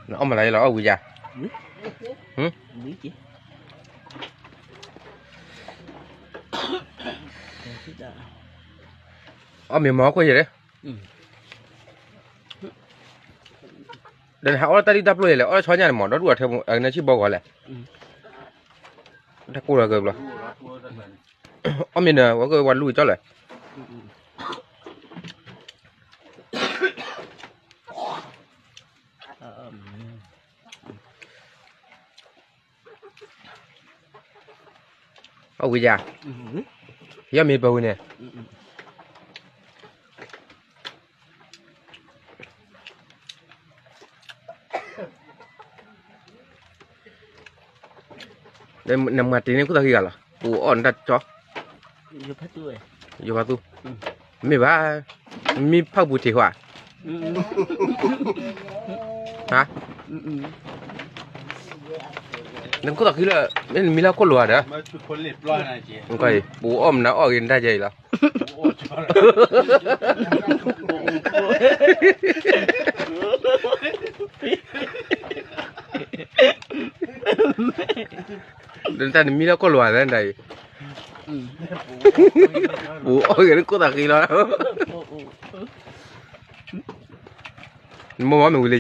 နအီၣ်မၤလၢယလီၤ အီၣ်ဝံၤယၤ, အီၣ်မ့ၤမၤဟီၣ်ခိၣ်ယဲၢ်, ဒီးနဟးအီၣ်တၢ်လံၣ်တၢ်ပျိၢ်ယဲၢ်လဲၣ်, အီၣ်တဆီညါန့ၣ်မး ဒီဒူၣ်အီၤထဲ အကနၢဆံၣ်ဘီဂီၤလဲၣ်, တၢ်ကိၢ်လီၤကဘျီ, အီၣ်မ့ၤဒီး ဝဲကဝဲလူၤကၠီလဲၣ် အီၣ်ဝံၤယၤ, ယီၢ်မ့ၢ်ပဝံၤန့ၣ်, နမၤတ့ၢ်န့ၣ်ခိၣ်သးဃံဂၤလီၤ, ပူၤအီၣ်နတၢ်ကၠီ, ယိၤဖးသူ, မ့ၢ်ဘၣ်, မ့ၢ်ဖးပူၤတ့ၢ်ဃီဧါ နခိၣ်သးဃံလၢ မ့ၢ်နမံလၢခိၣ်လိၤဧါဒီး, ပူၤအီၣ်မနုၤအီၣ်ဂ့ၤနတၢ်ယဲအံၤလီၤ, နတၢ်နမံလၢခိၣ်လိၤဧါဒၣ်အံၤ, ပူၤအီၣ်ဂ့ၤနခိၣ်သးဃံလီၤ, နမိၢ်မ့ၢ်ဝံၤလၢ